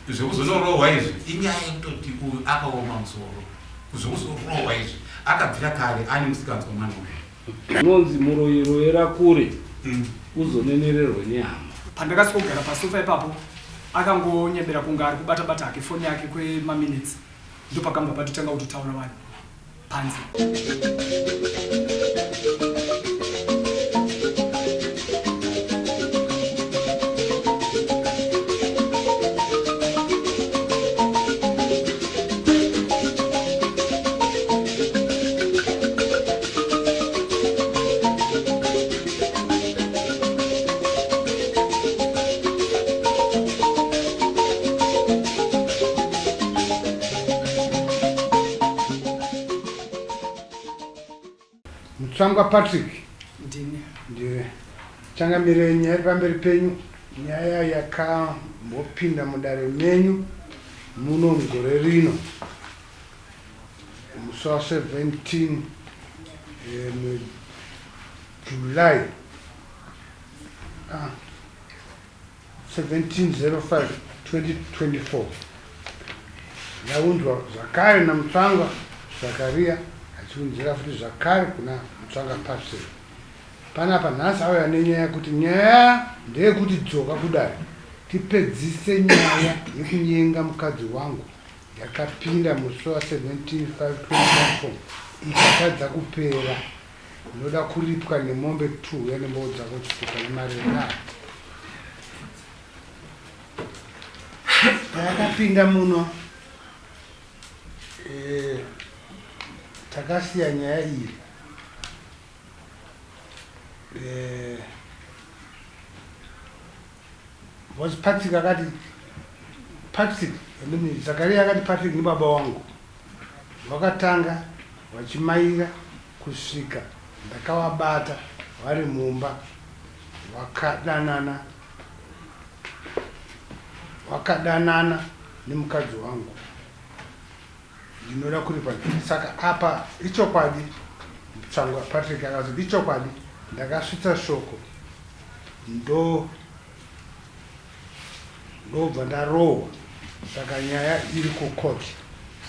Zvekuzonorohwa izvi inyaya yekutoti uyu akaoma musoro. Zvekuzorohwa izvi akabvira kare ane musikanzwa mwana uyu. Unonzi muroyi royera kure uzonenererwe nehama. Pandakasvikogara pasofa ipapo akangonyebera kunge ari kubata bata hake foni yake kwemaminutes ndopakambva patotanga kutotaura vanhu panze. Mutsvangwa Patrick Ndini. Ndiwe changamire nyaya iri pamberi penyu nyaya yakambopinda mudare menyu muno mugore rino musi wa 17 July ah, 1705 2024 yaunzwa zvakare naMutsvangwa Zakaria achiunzira futi zvakare kuna Mutsvanga Patrick. Panapa nhasi auya nenyaya yekuti nyaya ndeyekuti dzoka kudare tipedzise nyaya yekunyenga mukadzi wangu yakapinda musi wa 17 5 2024 ikatadza kupera. Ndinoda kuripwa nemombe two uya nemboo dzako chituka nemarenda. Payakapinda muno eh, takasiya nyaya iyi eh, because Patrick akati Patrick I mean, Zakaria akati Patrick ndibaba wangu vakatanga vachimaira kusvika ndakavabata vari mumba vakadanana vakadanana nemukadzi wangu ndinoda kuripa saka apa ichokwadi Mutsvangwa Patrick akazoti ichokwadi ndakasvitsa shoko ndo ndobva ndarohwa saka nyaya iri kucourt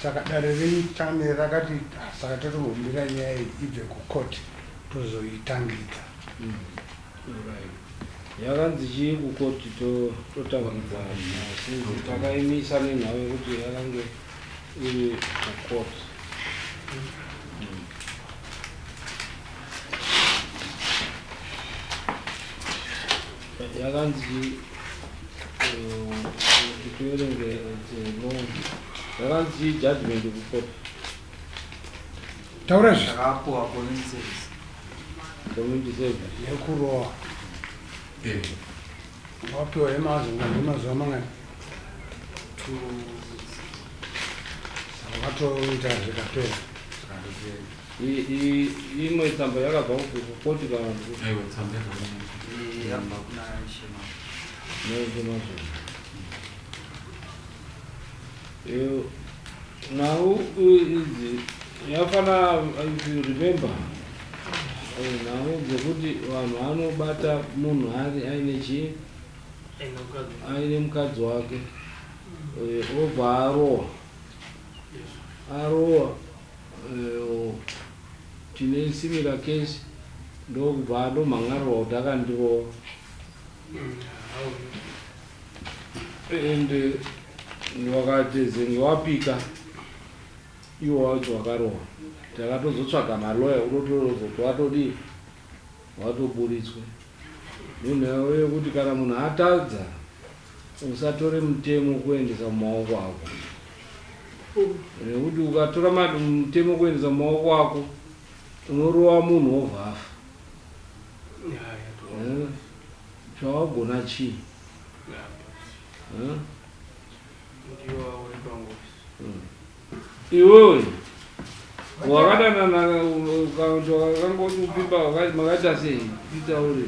saka dare renyu changamire rakati ah, saka totombomirira nyaya iyi ibve kucourt tozoitangidza mm. Yakanzi chii kukoti totangidza since takaimisa nenhau yekuti yakange iri kukoti. Yakanzi kuti tiverenge long yakanzi chii judgment kukoti. Taura zve. Takapuwa community service. Community service. Yekurowa. Eh. Wapiwa yemazuva yemazuva mangani? 2 weeks. Saka watoita zvikapera. Imwe tsamba yakabva kukoti kana Aiwa tsamba yakabva. Yabva kuna Shema. Nezvemazvo. Nhau idzi yafana if you remember nhau dzekuti vanhu vanobata munhu ari aine chii aine mukadzi wake obva arohwa arohwa tine similar case ndokubva andomhan'arirwa kuti akandirova and wakatezenge wapika iwo wacho wakarohwa takatozotsvaga maloya unotozoti watodii watoburitswe nenhau yekuti kana munhu atadza usatore mutemo kuendesa mumaoko ako nekuti ukatora mutemo kuendesa mumaoko ako unorova munhu wobva afa chawagona chii Iwewe wakadanana kana wakangoti kupimba makaita sei titaure.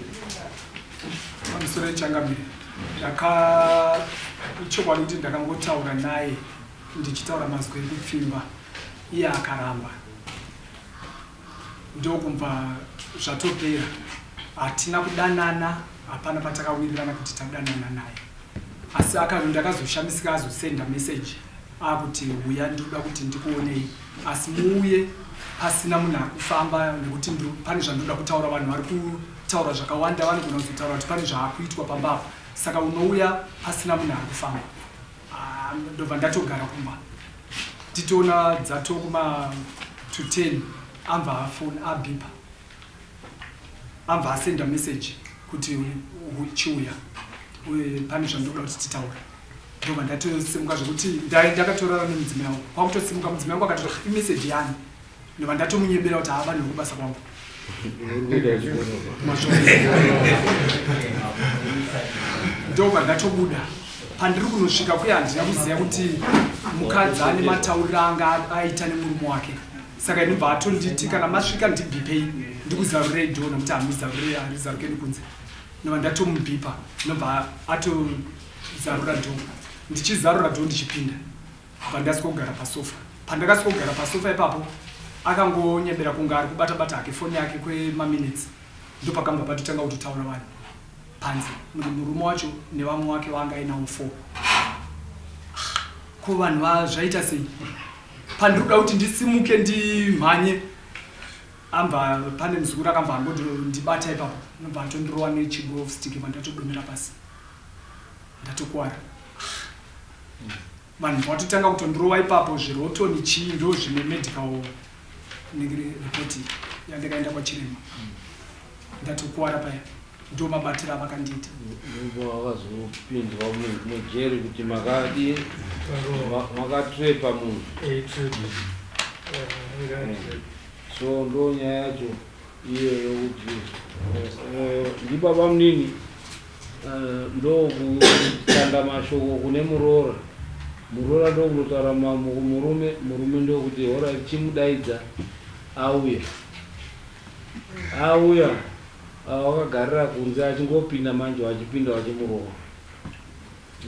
Pamusoro changamire ndaka ichokwadi kuti ndakangotaura naye ndichitaura mazwi ekupfimba iye akaramba ndokumva zvatopera hatina kudanana hapana patakawirirana kuti tadanana naye. Asi ndakazoshamisika azosenda message akuti huya ndinoda kuti ndikuonei, asi muuye pasina munhu ari kufamba nekuti pane zvandinoda kutaura. Vanhu vari kutaura zvakawanda, vanogona kuzotaura kuti pane zvaakuitwa pamba apa, saka unouya pasina munhu ari kufamba. Ndobva ndatogara kumba titoona dzato kuma to 10, ambva afoni abhipa, ambva asenda message kuti chiuya pane zvandinoda kuti titaura. Ndobva ndatosimuka zvekuti ndakatorara nemudzimai wangu, kwakutosimuka mudzimai wangu akati imeseji yani, ndobva ndatomunyebera kuti haa, vanhu vekubasa kwangu. Ndobva ndatobuda. Pandiri kunosvika kuya, handina kuziva kuti mukadzi ane matauriro anga aita nemurume wake, saka inobva atonditi kana masvika ndibhipei ndikuzarurei door nekuti hamuzarurei, harizarukeni kunze. Ndobva ndatomubhipa, ndobva atozarura door. Ndichizarura door ndichipinda, bva ndasvika kugara pasofa. Pandakasvika kugara pasofa ipapo, akangonyebera kunge ari kubata bata hake foni yake kwemaminitsi, ndopakambva patotanga kutotaura vanhu panze, murume wacho nevamwe wake vaanga ainawo four. Ko vanhu zvaita sei? Pandiri kuda kuti ndisimuke ndimhanye, ambva pane muzukuru akambva angondibata ipapo, nobva atondirova nechigolf stick, bva ndatodomera pasi, ndatokwara. Vanhu vatotanga kutondirova ipapo zvirotoni chii, ndo zvine medical report yandakaenda kwachiremba, ndatokuwara paya, ndo mabatiro avakandiita. Ndipo wakazopindwa mujeri kuti makadi makatrepa munhu. So ndo nyaya yacho iyoyo kuti ndibaba munini ndokutanda mashoko kune muroora, muroora ndokunotaura kumurume, murume ndokuti hora chimudaidza auya. Auya wakagarira kunze, achingopinda manje wachipinda wachimurova.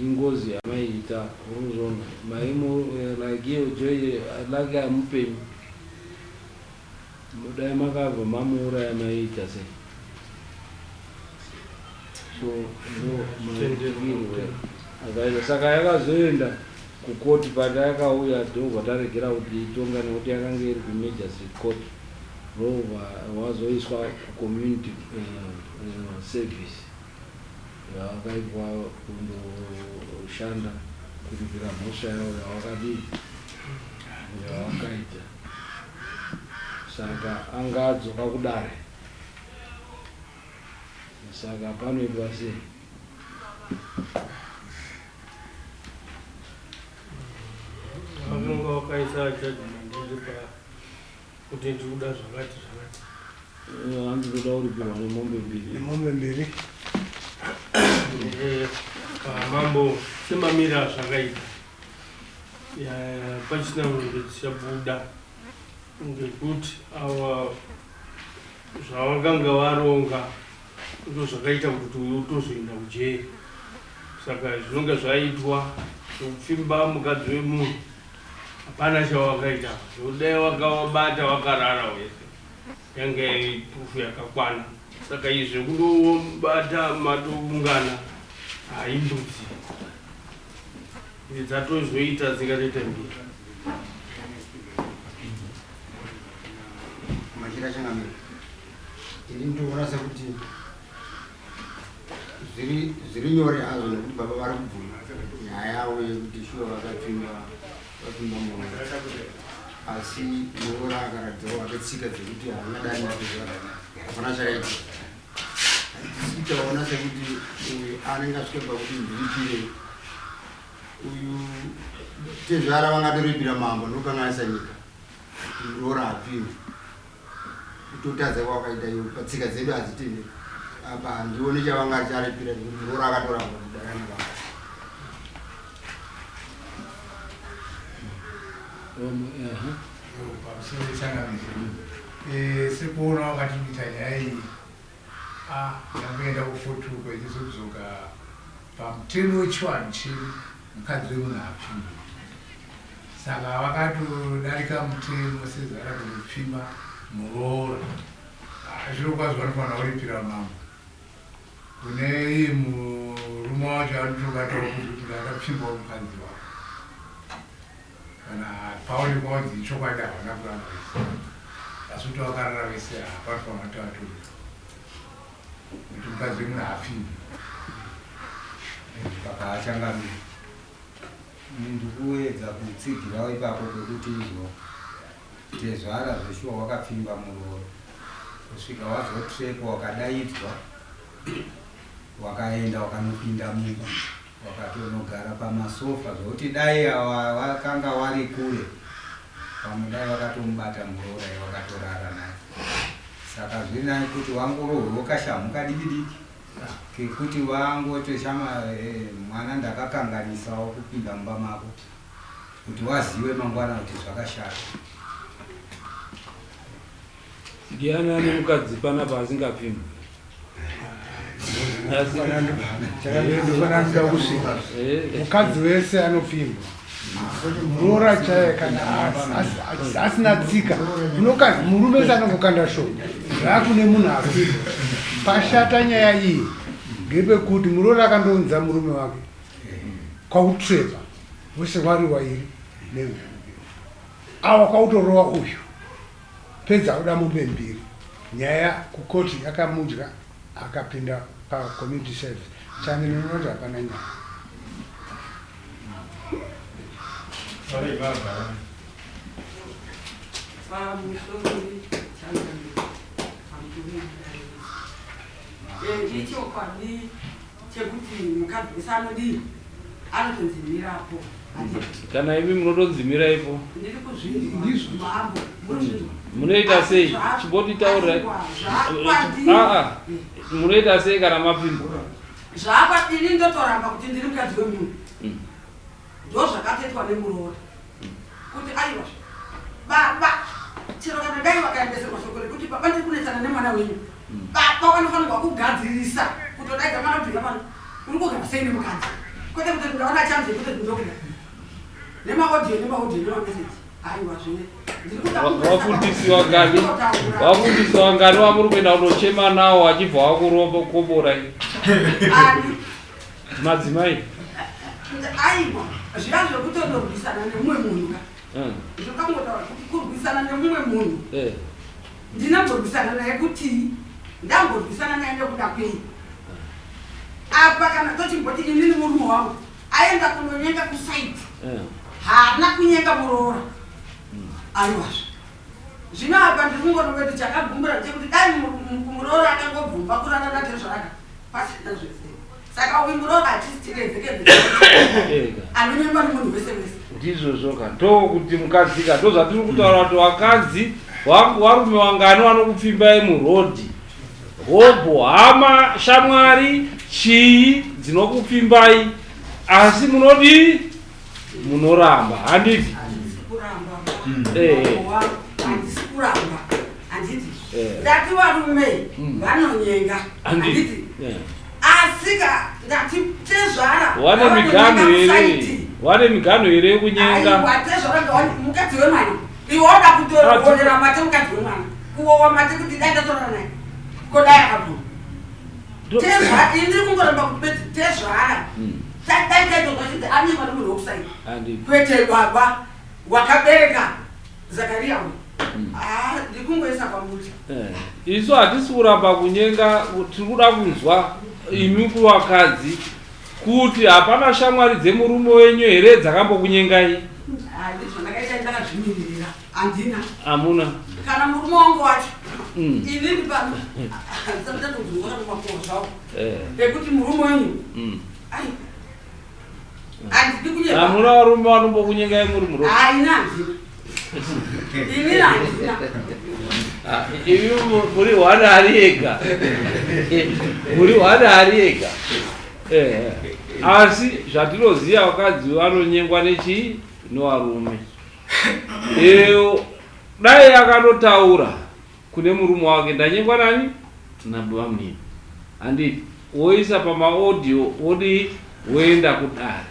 Ingozi yamaiita, urikuzviona maimu like iyo Joy like amupenyu, dai makabva mamuuraya maiita sei? So ndo maitikirwe akaita. Saka yakazoenda kukoti, patayakauya ndobva taregera kuti itonga nekuti yakanga iri kumagistrate court, ndobva wazoiswa kucommunity service yawakaitwa kundoshanda kuripira mhosva yavo yawakadii yawakaita. Saka anga adzoka kudare, saka panoitwa sei? Vakanga wakaisa judgment iri pa kuti ndiri kuda zvakati zvakati. Hanzi ndoda kuripirwa nemombe mbiri. Nemombe mbiri. Mambo, semamiro azvakaita, pachisina mombe dzichabuda ngekuti ava zvavakanga varonga ndo zvakaita kuti uyu utozoenda kujeri. Saka zvinonge zvaitwa zvekupfimba mukadzi wemunhu, hapana chavakaita zvekudai, wakavabata wakarara wese, yange proof yakakwana. Saka izvi zvekundobata matoungana haimbudzi dzatozoita dzingatoita mbiri. Machira changamire, ini ndinoona sekuti zviri nyore hazvo nekuti baba vari kubvuma nyaya yavo yekuti shuwa vakapfimba, vapfimba munhu, asi muroora akaratidzawo hake tsika dzekuti haangadani natezvara, hapana chakaitika. Taona sekuti uyu anenge asvika pakuti ndiripire uyu tezvara, vangatoripira mambo nokanganisa nyika. Muroora hapfimbi, kutotadza kwawakaita iwe patsika dzedu hadzitenderi. Apa handioni chavanga charipira nekuti muroora akatoramba kudara nevamwe. Pamusoro changamire, sekuona wakati kuita nyaya iyi yangoenda kufotuko ichizodzoka, pamutemo wechivanhu chedu mukadzi wemunhu hapfimbi, saka vakatodarika mutemo sezara kundopfimba muroora. Zviro kwazvo vanofanira kuripira mambo. Kune iyi murume wacho anotobatawo kuti ndakapfimbawo mukadzi wako. Kana paonekwa kunzi ichokwadi havana kurara vese. Asi kuti vakarara vese hapanofanira kuti vatorwe. Kuti mukadzi wemunhu haapfimbi. Pakaachangamira. Ini ndikuedza kutsigirawo ipapo pekuti izvo tezvara zveshuwa wakapfimba muroora kusvika wazotrepwa wakadaidzwa wakaenda wakanopinda mumba wakatonogara pamasofa zvekuti dai wakanga wari kure pamwe dai wakatomubata muroora iye wakatorara naye saka zviri nani kuti wangorohwewo kashamhu kadiki diki kekuti wangoti shama eh, mwana ndakakanganisawo kupinda mumba mako kuti waziwe mangwana kuti zvakashata. Ndiani ane mukadzi panapa asingapfimbi? Ndofana kusvika. Eh. Mukadzi wese anopfimbwa. Muroora chaiye kana asina tsika unokanda murume wese anongokanda shoko zvakune munhu apfimbwa. Pashata nyaya iyi ngepekuti muroora akandounza murume wake kwakutreva wese wari wairi neuyu awa kwakutorova uyu pedza akuda mombe mbiri nyaya kukoti yakamudya akapinda pacommunity service change ndinoti hapana nyaya. Pamusoro changamire, pamusoro ichokwadi chekuti mukadzi wese anodii anotonzi mirapo. Kana imi munotonzi miraipo. Ndiri kuzvinzwa mambo, muri kuzvinzwa. Munoita sei? Chimbotitaurirai. Zvakwadi. Aa, munoita sei kana mapindwa? Zvakwa ini ndotoramba kuti ndiri mukadzi wemunhu. Ndo zvakatoitwa nemuroora kuti aiwa baba chero kana dai vakaendeserwa shoko rekuti baba ndiri kunetsana nemwana wenyu baba vanofanirwa kugadzirisa kutodaidza mwana kuti pano uri kugara sei nemukadzi kwete kuti ndaona chanzi yekuti ndokuda nemaaudio nemaaudio nemameseji aiwa zvine ndiri kuda Wafundisi wangani? Wafundisi wangani wamuri kuenda kunochema nawo wachibva wakuromba koborai? Ani? Madzimai. Aiwa zviya zvekutonorwisana nemumwe munhu ka zvakangotaura kuti kurwisana nemumwe munhu ndinamborwisana naye kutii ndamborwisana naye nekuda kwei apa kana tochimboti inini murume wangu aenda kunonyenga kusaiti haana kunyenga muroora aiwazve zvino apa ndiri kungoona kuti chakagumbura ndechekuti dai muroora akangobvumba kurara natezvaraka pasina zvese saka uyu muroora hatisi tirezekedze anonyengwa nemunhu wese wese. Ndizvozvo ka ndokuti mukadzi ka ndozvatiri kutaura kuti vakadzi warume wangani vanokupfimbai murodhi hobho hama shamwari chii dzinokupfimbai asi munodii munoramba handiti? Handisi kuramba handisi kuramba handiti ndati varume vanonyenga handiti asika ndati tezvara wane miganhu here wane miganhu here yekunyenga? Aiwa tezvara mukadzi wemwana iwe woda kutoonera mate mukadzi wemwana kuwowa mate kuti dai ndatorana naye ko dai akabvuma tezvara ini ndiri kungoramba kuti bedzi tezvara dai taitozwa chiti anyengwa nemunhu wekusaidi kwete baba wakabereka Zakaria uyu. Ah, ndiri kungoisa kwamuri. Isu hatisi kuramba kunyenga, tiri kuda kunzwa imi kuvakadzi kuti hapana shamwari dzemurume wenyu here dzakambokunyengai? Ah, ndizvo ndakaita ndakazvimiririra. Handina. Hamuna. Kana murume wangu wacho. Inini pano. Ndatodzungura mumakuhwa zvawo. Ekuti murume wenyu. Ai. Handidi kunyepa. Hamuna varume vanombokunyengai muri murume? Haina handina. Inini handina. Ah, imi muri hwana ari ega. Muri hwana ari ega. Asi zvatinoziva vakadzi vanonyengwa nechii nevarume. Dai akanotaura kune murume wake ndanyengwa nani nababa munini handiti woisa pamaaudio wodii woenda kudare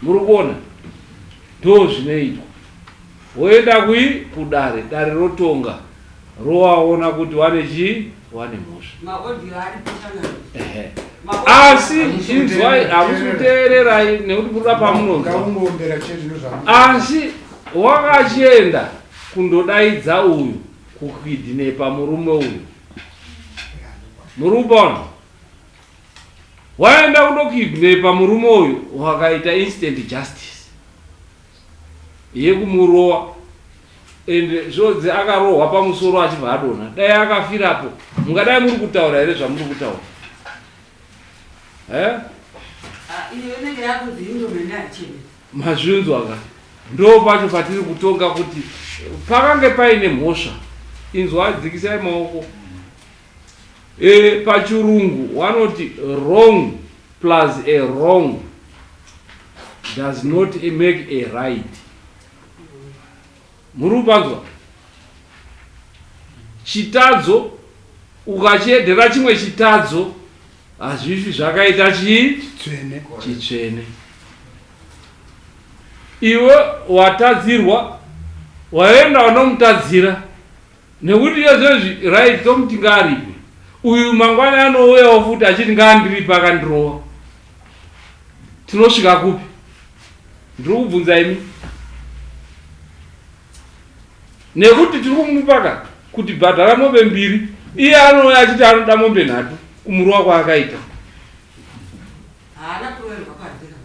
muri kuona ndo zvinoitwa woenda kui kudare dare rotonga rowaona kuti wane chii Wane mhosva. Asi inzwai, hamusi kuteererai nekuti kuda pamunonzwa. Asi wakachienda kundodaidza uyu kukidnepa murume uyu. Muri kupona? Waenda kundokidnepa murume uyu wakaita instant justice yekumurowa and zvodzi akarohwa pamusoro achibva adonha. Dai akafirapo mungadai muri kutaura here zvamuri kutaura? Eh? Ah, iyo inenge yakunzi indomene hachene. Mazvinzwa ka? Ndo pacho patiri kutonga kuti pakange paine mhosva. Inzwa, dzikisai maoko. E, pachirungu wanoti wrong plus a wrong does not make a right. Muri kupanzwa? Chitadzo ukachiedhera chimwe chitadzo hazvifi zvakaita chii? Chitsvene. Chitsvene. Iwe watadzirwa waenda wanomutadzira nekuti iye zvezvi right tomuti ngaaripe uyu mangwana anouyawo futi achiti ngaandiripe akandirova tinosvika kupi ndiri kubvunza imi nekuti tiri kumupaka kuti bhadhara mombe mbiri iye anouya achiti anoda mombe nhatu kumurova kwaakaita Haana kuroverwa panze kana.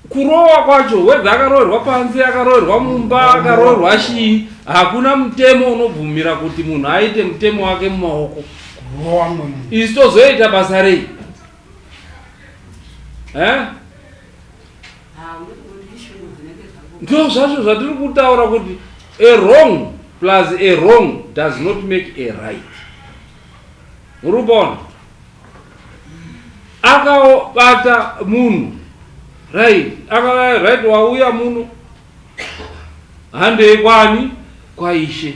Kurowa kwacho whether akaroverwa panze akaroverwa mumba akaroverwa chii hakuna mutemo unobvumira kuti munhu aite mutemo wake mumaoko. Kurowa mumwe munhu. Isu tozoita basa rei? Eh? Ndo zvacho zvatiri kutaura kuti a wrong plus a wrong does not make a right. Muri kuona? Akabata munhu right, akauya right, wauya muno handei kwani kwaishe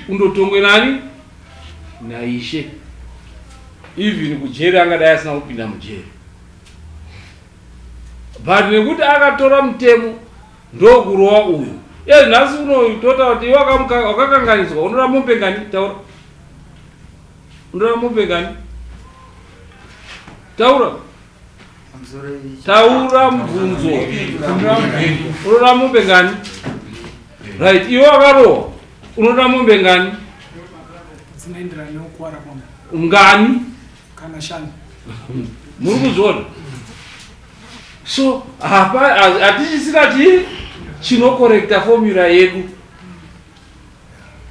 undotongwe nani naishe. Even kujeri angadai asina kupinda mujeri, but nekuti akatora mutemo ndokurowa uyu. Iye nhasi unoyu totaura kuti iwe wakakanganiswa unoda mombe ngani? Taura. Unoda mombe ngani? Taura. Taura mubvunzo. Unoda mombe ngani? Right, iwe wakarohwa. Unoda mombe ngani? Dzinoenderana nekukwara kwangu. Ngani? Kana shanu. Muri kuzviona? So, hapa hatichisina chii chinokorekta formula yedu.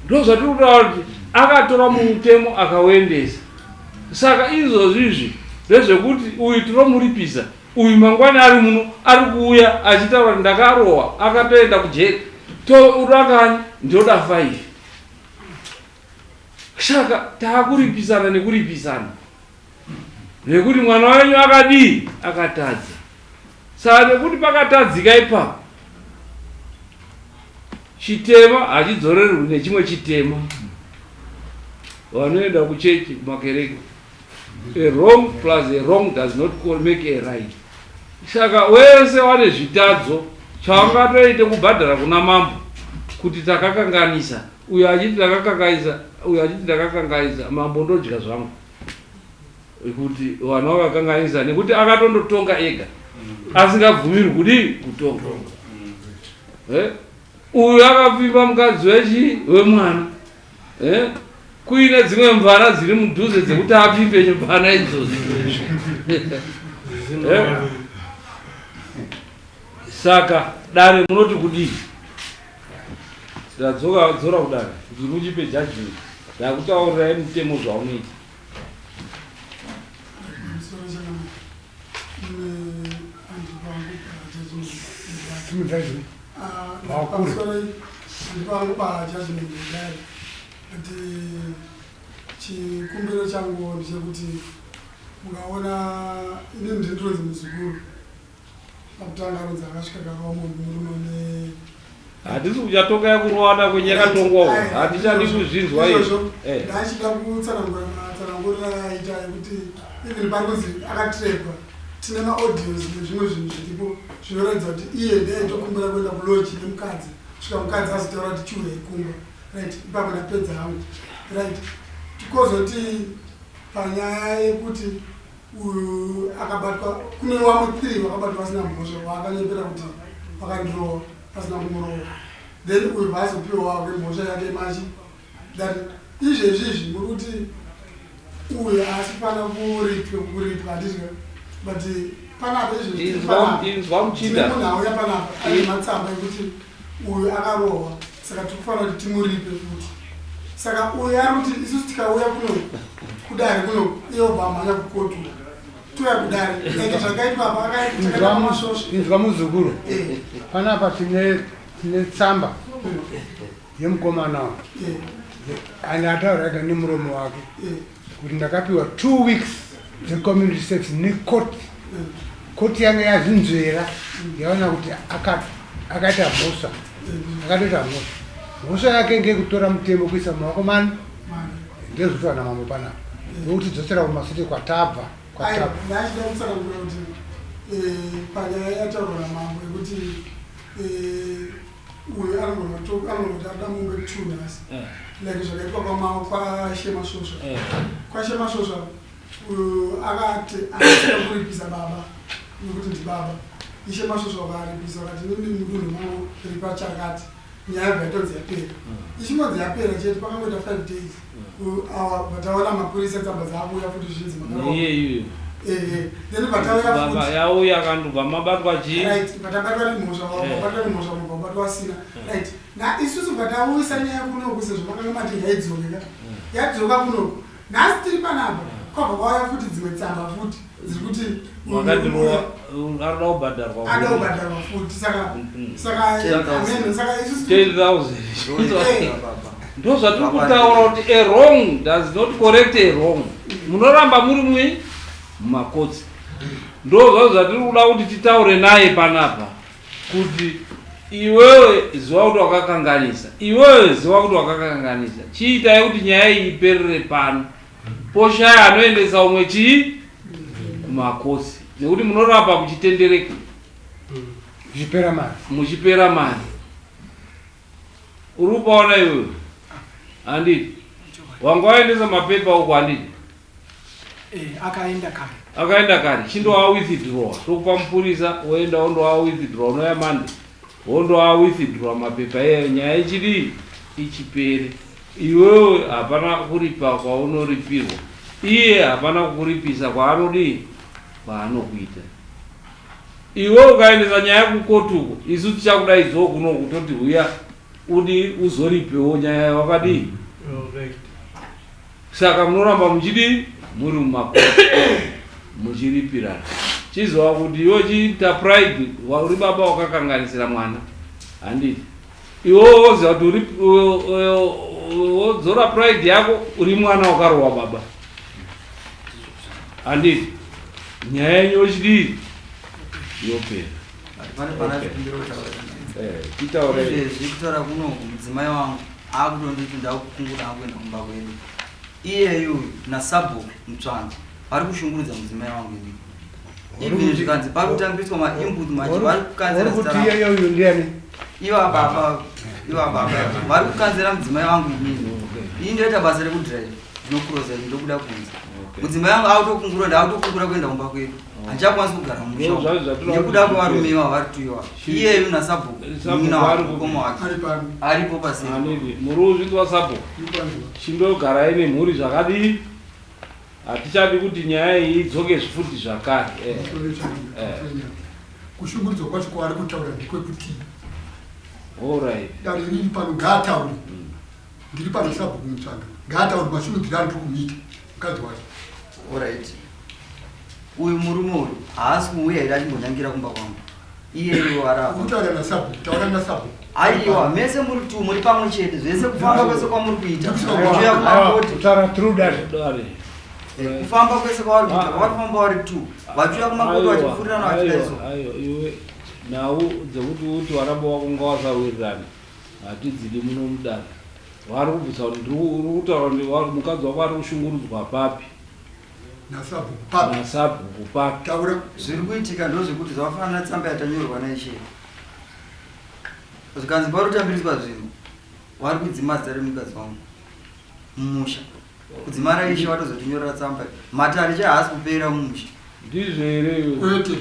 Ndozvatiri kutaura kuti akatora mutemo akauendesa. Saka izvozvi izvi ndezvekuti uyu tinomuripisa, uyu mangwana ari muno ari kuuya achitaura kuti ndakarohwa akatoenda kujeri. Toda kani? Ndoda 5. Saka taakuripisana nekuripisana nekuti mwana wenyu akadii? Akatadza. Saka nekuti pakatadzika ipapo chitema hachidzorerwi nechimwe chitema. Vanoenda kuchechi kumakereke, a wrong plus a wrong does not make a right. Saka wese wane zvitadzo chavangatoite kubhadhara kuna mambo kuti takakanganisa, uyo achiti ndakakanganisa, uyo achiti ndakakanganisa, mambo ndodya zvangu kuti vanhu vakakanganisa nekuti akatondotonga ega asingabvumirwi kudii kutonga. Uyu akapfimba mukadzi wechi wemwana kuine dzimwe mvana dziri mudhuze dzekuti apfimbe mvana idzodzo. Saka dare munoti kudii? Ndadzoka dzora kudare kuti muchipe judgment. Ndakutaurirai mutemo zvaunoita. Andipangu pajudgment yedare kuti chikumbiro changu ndechekuti mukaona inini ndinonzi muzukuru pakutanga anonzi akasvika karova munhu murume une Hatisi kuchatonga yakurowana kwenye yakatongwawo, hatichadi kuzvinzwa izvozvo. Ndachida kutsanangura matsananguriro akaita ekuti even pari kunzi akatrepwa, tine maaudios nezvimwe zvinhu zviripo zvinoratidza kuti iye ndiye aitokumbira kuenda kulodge nemukadzi kusvika mukadzi azotaura kuti chiuyai kumba. Right, ipapo ndapedza hangu. Right. Tikozoti panyaya yekuti uyu akabatwa kune wamwe 3 vakabatwa vasina mhosva vaakanyepera kuti vakandirova vasina kumurova then uyu vaazopiwa wake mhosva yake machi that izvezvi izvi muri kuti uyu haasi kufanira kuripwa kuripwa handiti but panapa izvezvi tiri panapa Inzwa muchinda. tine munhu auya panapa aine matsamba ekuti uyu akarohwa saka tiri kufanira kuti timuripe futi saka uyu ari kuti isusu tikauya kuno kudare kuno iye obva amhanya kukotu touya kudare like zvakaitwa apa akaitwa masvosva Inzwa muzukuru. Panapa tine tine tsamba yemukomana wangu. And ataura ega nemuromo wake kuti ndakapiwa 2 weeks dzecommunity service necourt. Court yanga yazvinzvera yaona kuti akaita mhosva. Akatoita mhosva. Mhosva yake ngeyekutora mutemo kuisa mumaoko mani ndezvinotaura namambo panapa. Ndokuti dzosera kumasete kwatabva Aiwa, kwatabva. ndachida kutsanangura kuti panyaya yataurwa namambo yekuti uyu anogona kuti arikuda mombe 2 nhasi like zvakaitwa kwaShemasvosva. KwaShemasvosva uyu akati akasina kuripisa baba nekuti ndibaba. Ishe Masvosva vakaripisa vakati inini mudunhu mangu ripa chakati. Nyaya yabva yatonzi yapera. Ichingonzi yapera chete pakangoita 5 days. Awa bva taona mapurisa tsamba dzaakuuya futi zvinzi makarohwa. Neiye iyoyo. Ehe. Then vatauya Baba futi. yauya kandobva mabatwa chii? Right, vatabatwa nemhosva, vabatwa nemhosva mubva vabatwa vasina. Right. Na isusu vatauyisa nyaya kunoku sezvo makanga mati ngaidzoke ka. Yadzoka kunoku. Nhasi tiri panapa kwabva kwauya futi dzimwe tsamba futi dziri kuti Wakandirowa arikuda kubhadharwa. ada kubhadharwa futi saka saka amen saka isusu 10,000. Ndo zvatiri kutaura kuti a wrong does not correct a wrong. Munoramba muri mui mumakotsi. Ndo zvazvo zvatiri kuda kuti titaure naye panapa kuti iwewe ziva kuti wakakanganisa, iwewe ziva kuti wakakanganisa. Chiitai kuti nyaya iyi iperere pano. Poshaya anoendesa umwe chii kumakosi nekuti munoramba muchitendereka Muchipera mari. muchipera mari. Uri kupaona iwewe handiti wanga waendesa mapepa uko handiti Akaenda kare. Akaenda kare, chindoa withdraw tokupa mupurisa woenda wondoa withdraw unoya mande wondoa withdraw mapepa iyayo nyaya ichidii ichipere. Iwewe hapana kuripa kwaunoripirwa, iye hapana kukuripisa kwaanodii kwaanokuita. Iwe ukaendesa nyaya kukoti uko isu tichakudaidzawo kuno kutoti huya udi uzoripewo nyaya wakadii. Saka munoramba muchidii muri mumakoti muchiripirana. Chizova kuti iwe chiita pride uri baba wakakanganisira mwana handiti iwe woziva kuti uri wodzora pride yako uri mwana wakarowa baba handiti nyaya yenyu yochidii yopera. Pane pana chikumbiro kutaura. Titaure. Izvezvi kutaura kunoku mudzimai wangu akutonditi ndakukungura akuenda kumba kwedu. Iyeyu nasabhuku Mutsvanga vari kushungurudza mudzimai wangu inini. Even zvikanzi pari kutambiswa mainput macho vari kukanzera Uri zita kuti rangu. iyeyo uyu ndiani? Iva baba, iva baba vari kukanzera mudzimai wangu inini. Ini ndoita basa rekudrive ndinokuroza ndobuda kunze. Mudzimai wangu akutokungura ndakutokungura kuenda kumba kwedu. Handichakwanisi kugara mumusha Ndo umu. zvazvo Nekuda zvatoda kwevarume ivava vari tuiwa. Iyeyu nasabhuku munin'ina wake mukoma wake ari pano aripo paseri. Handiti muri kuzvinzwa sabhuku chindogarai nemhuri zvakadii hatichadi kuti nyaya iyi idzoke futi zvakare. Kushungurudzwa kwacho kwaari kutaura ndekwekuti Alright. Dare riri pano ngaataure. Ndiri pano sabhuku Mutsvanga ngaataure mashungurudziro ari kumuita mukadzi wacho. Alright. Uyu murume uyu haasi kuuya here achimbonyangira kumba kwangu? Iyeyo arapa. Kutaura nasabhuku, taura nasabhuku. Aiwa, mese muri tu muri pamwe chete zvese kufamba kwese kwamuri kuita. Kuuya kumakoti. Kutaura through dare. Dare. Kufamba kwese kwavari kuita, vari kufamba vari tu. Vachiuya kumakoti vachifurirana vachidai so. Aiwa, iwe nhau dzekuti uti varamba wako ngawasawirirana hatidzidi muno mudare. Vari kubvisa kuti uri kutaura kuti mukadzi wako ari kushungurudzwa papi Nasabhuku papi? Nasabhuku papi? Taura. Zviri kuitika ndozvekuti zvakafanana netsamba yatanyorwa naishe. Zvikanzi pari kutambiriswa zvinhu, vari kudzima zita remukadzi wangu mumusha. Kudzimara ishe vatozotinyorera tsamba. Matare chai haasi kupera mumusha. Ndizvo here iwe? Kwete.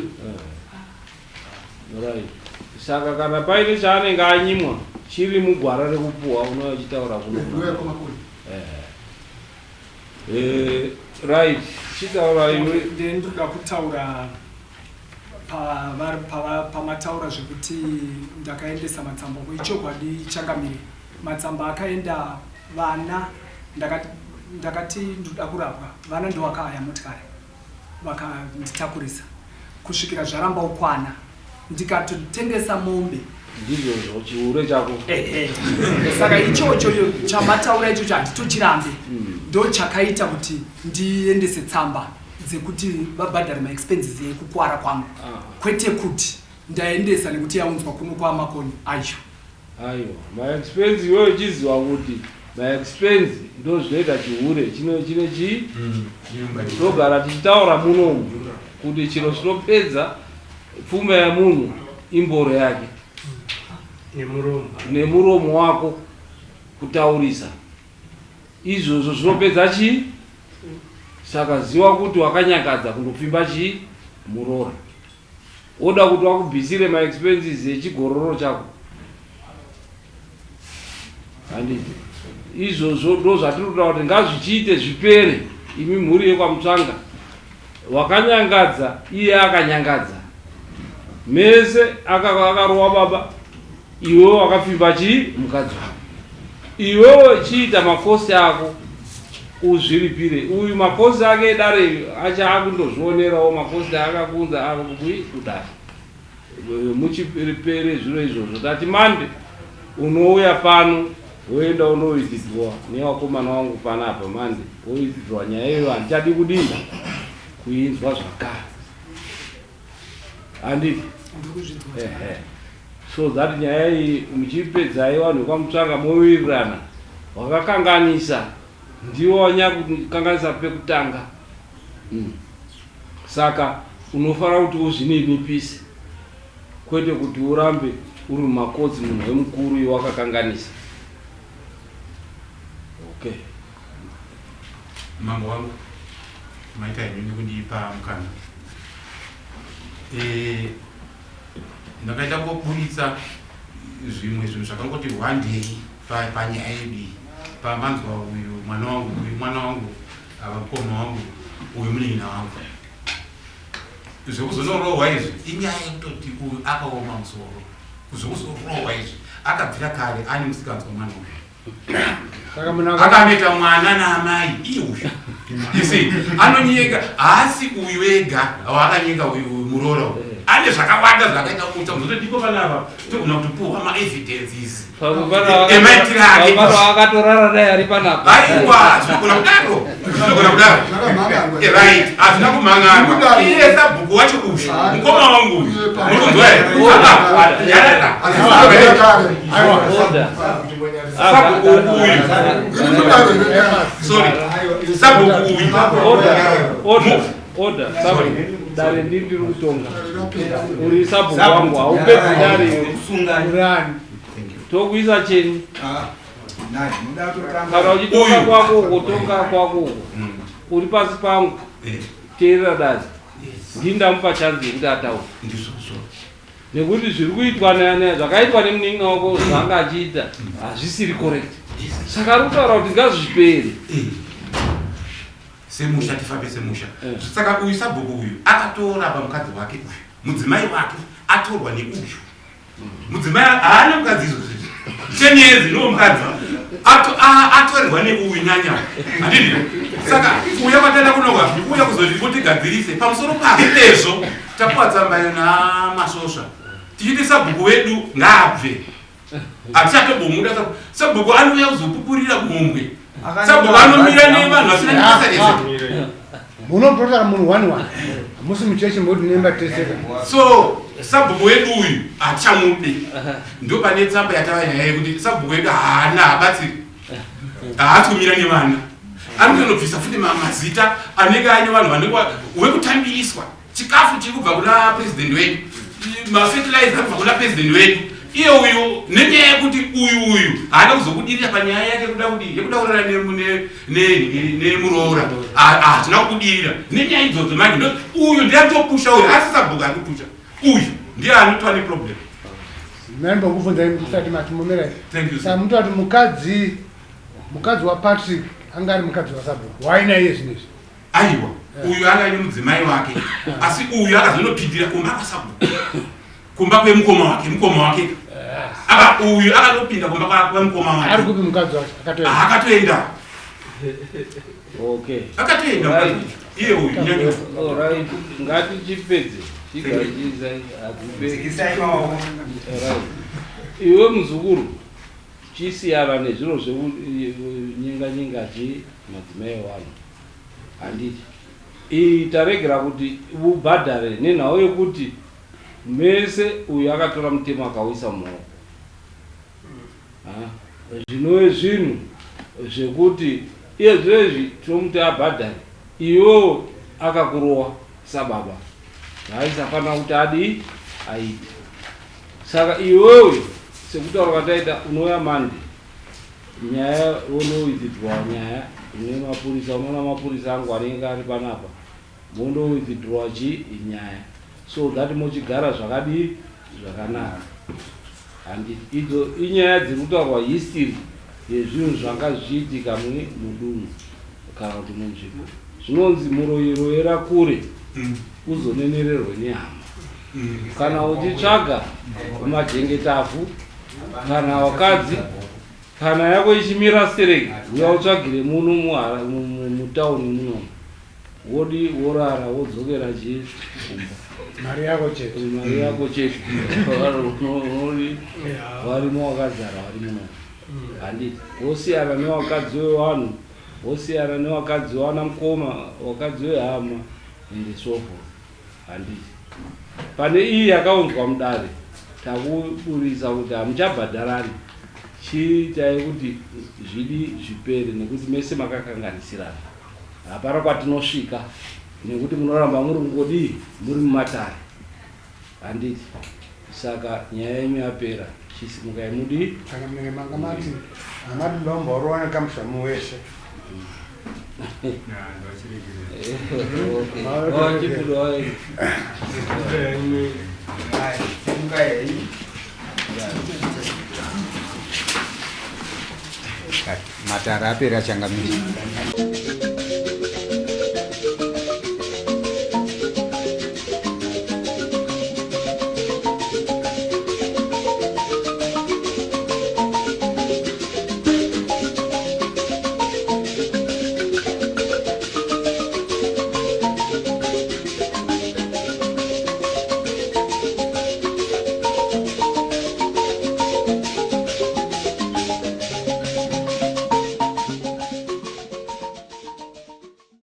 Right. Saka kana paine chaanenge anyimwa chiri mugwara rekupuwa unouya uchitaura kuno. Ndouya kwaMakoni. Eh, right. Chitaura iwe. Then ndoda kutaura pamataura zvekuti ndakaendesa matsamba uko ichokwadi changamire matsamba akaenda vana ndakati ndakati ndoda kurapwa vana ndowakahaya motikari vakanditakurisa kusvikira zvaramba ukwana ndikatotengesa mombe ndizvozvo chihure chako ehe saka ichocho chamataura ichocho handitochirambe ndo chakaita kuti ndiendese tsamba dzekuti vabhadhare maexpenses ekukwara kwangu kwete kuti ndaendesa nekuti yaunzwa kuno kwamakoni ayo Aiwa, maexpense iwewe uchiziva kuti maexpense ndo zvinoita chihure chino chine chii togara tichitaura munomu kuti chiro chinopedza pfuma yemunhu imboro yake nemuromo nemuromo wako kutaurisa izvozvo zvinopedza chii saka ziva kuti wakanyangadza kundopfimba chii muroora Woda kuti wakubvisire ma expenses echigororo chako handiti izvozvo ndo zvatiri kutaura kuti ngazvichiite zvipere imi mhuri yekwamutsvanga wakanyangadza iye akanyangadza mese akarowa baba iwewe wakapfimba chii mukadzi wako iwewe chiita makosi ako uzviripire uyu makosi ake edare acha akundozvionerawo makosi aakakunza akukui kudare muchipere zviro izvozvo tati mande unouya pano woenda unowithdraw nevakomana wangu panapa mande wowithdraw nyaya iyoyo handichadi kudii kuinzwa zvakare handiti ehe so that nyaya iyi muchipedzai vanhu vekwamutsvanga mowirirana wakakanganisa ndiwo wanyakukanganisa pekutanga mm. Saka unofanira kuti uzvininipise kwete kuti urambe uri mumakotsi munhu wemukuru iwe wakakanganisa okay. Mambo wangu maita henyu nekundipa mukana. Eh, ndakaita kungoburitsa zvimwe zvinhu zvakangoti hwandei panyaya yedu iyi pamanzwa uyu mwana wangu uyu mwana wangu ava mukoma wangu uyu munin'ina wangu zvekuzonorohwa izvi inyaya yekutoti uyu akaoma musoro zvekuzorohwa izvi akabvira kare ane musikanzwa mwana uyu akanoita mwana naamai iye uyu isi anonyeka haasi uyu ega waakanyenga uyu muroora uyu ane zvakawanda zvaakaita kuita muzotodiko panapa togona kutopuhwa maevidences emaitiro ake akatorara dai ari panapa aiwa zvinogona kudaro zvinogona kudaro right hazvina kumhan'arwa iye sabhuku wacho uyu mukoma wangu uyu murikunzwa here sabhuku uyu sorry sabhuku uyu Order, sabhuku. Dare ndiri ndiri kutonga. Uri sabhuku wangu, haupedzi dare iwe. Urani. Tokuisa cheni. Kana uchitonga kwako uko, tonga kwako uko. Uri pasi pangu. Teerera dare. Ndini ndamupa chance yekuti ataure. Nekuti zviri kuitwa zvakaitwa nemunin'ina wako zvaanga achiita hazvisiri correct. Saka ari kutaura kuti ngazvipere. Semusha tifambe semusha eh. Saka uyu sabhuku uyu akatora pamukadzi wake uyu mudzimai wake atorwa neuyu mudzimai haana mukadzi izvozvi chenyezi ndiwo mukadzi atorerwa neuyu nyanya handidi saka uya kwataenda kunoka uya kuzoti kutigadzirise pamusoro pazvo tapuwa tsamba iyo namasvosva tichiti sabhuku wedu ngaabve Hatichatobomuda sabhuku anouya kuzopupurira mhombwe. Sabhuku anomira nevanhu vasina nebasa rese. Munoprotaka munhu one one. Hamusi muchechi mboti nemba teseka. So sabhuku wedu uyu hatichamude. Ndo pane tsamba yatava nyaya yekuti sabhuku wedu haana habatsiri. Haasi kumira nevana. Ari kutonobvisa futi mazita anenge aine vanhu vanenge wekutambiriswa. Chikafu chiri kubva kuna president wedu. Mafertilizer ari kubva kuna president wedu. Iye uyu nenyaya yekuti uyu uyu haana kuzobudirira panyaya yake kuda kudii yekuda kurara nemuroora, hatina kubudirira nenyaya idzodzo. Manje uyu ndiye anotopusha uyu, asi sabhuku ari kupusha uyu ndiye anotova neproblem. Ndaimbokubvunzai musati mati mumira. Thank you, sir. Samuti kuti mukadzi waPatrick anga ari mukadzi wasabhuku waina iye zvinezvi? Aiwa, uyu anga aine mudzimai wake, asi uyu akazonopindira kumba kwasabhuku, kumba kwemukoma wake. Mukoma wake aka uyu akanopinda kumba kwemukoma wake. Ari kupi mukadzi wacho? Akatoenda? Akatoenda. Okay. Akatoenda mukadzi iye uyu nyanya. Alright, ngatichipedze chigadzisai. Dzikisai maoko. Right, iwe muzukuru, chisiyana nezviro zvekunyenga nyenga chi madzimai evanhu, handiti? Iyi taregera kuti ubhadhare nenhau yekuti mese uyu akatora mutemo akauisa mumaoko. Zvinove zvinhu zvekuti iye zvezvi tinomuti abhadhare. Iwewo akakurowa sababa, zvaaisafanira kuti adii aite. Saka iwewe, sekutaura kwataita, unouya Monday, nyaya wonowithdraw nyaya une mapurisa. Unoona mapurisa angu anenge ari panapa, mondowithdraw chi nyaya so that mochigara zvakadii zvakanaka, handiti? Idzo inyaya dziri kutaurwa, history yezvinhu zvanga zvichiitika mudunhu kana kuti munzvimbo. Zvinonzi muroyi royera kure uzonenererwe nehama. Kana uchitsvaga majengetafu kana wakadzi, kana yako ichimira stereki, uya utsvagire muno mutauni munomu, wodi worara, wodzokera chi kumba. Mari yako chete. Mari yako chete. Unori varimo wakazara vari munomu, handiti? Wosiyana newakadzi wevanhu, wosiyana newakadzi wana mukoma, wakadzi wehama and so forth, handiti? Pane iyi yakaunzwa mudare, takuburisa kuti hamuchabhadharani. Chiitai kuti zvidi zvipere, nekuti mese makakanganisirana. Hapana kwatinosvika nekuti munoramba muri kungodii muri mumatare, handiti? Saka nyaya yenyu yapera, chisimukai mudii. Kana munenge manga mati hamati ndomborowa nekamushamu wese. Okay. Wachibuda. Simukai henyu. Matara apera, changamire.